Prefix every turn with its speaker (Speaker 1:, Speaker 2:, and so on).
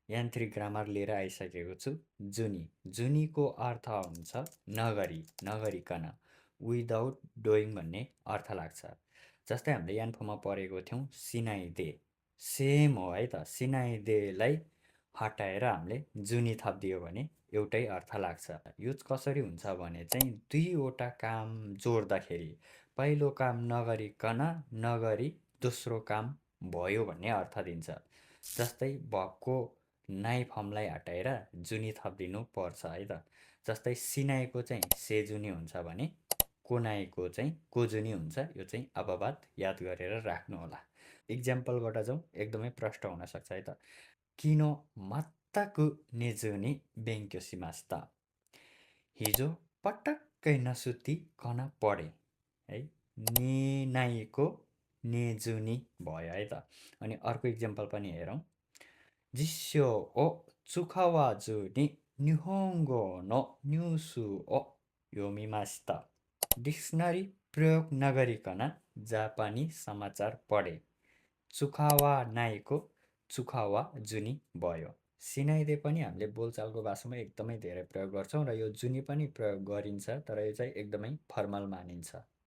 Speaker 1: यान्त्रिक ग्रामर लिएर आइसकेको छु। जुनी जुनीको अर्थ हुन्छ नगरी, नगरिकन, विदाउट डुइङ भन्ने अर्थ लाग्छ। जस्तै हामीले यान्फोमा पढेको थियौँ सिनाइदे, सेम हो है त। सिनाइदेलाई हटाएर हामीले जुनी थपिदियो भने एउटै अर्थ लाग्छ। युज कसरी हुन्छ भने चाहिँ दुईवटा काम जोड्दाखेरि पहिलो काम नगरिकन नगरी दोस्रो काम भयो भन्ने अर्थ दिन्छ। जस्तै भक्को नाइ फर्मलाई हटाएर जुनी थपिदिनु पर्छ है त। जस्तै सिनाइको चाहिँ सेजुनी हुन्छ भने कोनाइको चाहिँ कोजुनी हुन्छ। यो चाहिँ अपवाद याद गरेर राख्नु होला। इक्जाम्पलबाट जाउँ, एकदमै प्रष्ट हुनसक्छ है त। किनो मत्ताकु नेजुनी बेङ्क्यो शिमास्ता, हिजो पटक्कै नसुतिकन पढेँ है। नेनाइको नेजुनी भयो है त। अनि अर्को इक्जाम्पल पनि हेरौँ। जिस्यो ओ चुखावाजु नि निहोङ्गो नो न्युसु ओ योमिमास्ता, डिक्सनरी प्रयोग नगरिकन जापानी समाचार पढे। चुखावा नाइको चुखावा जुनी भयो। सिनाइदे पनि हामीले बोलचालको भाषामा एकदमै धेरै प्रयोग गर्छौँ र यो जुनी पनि प्रयोग गरिन्छ, तर यो चाहिँ एकदमै फर्मल मानिन्छ।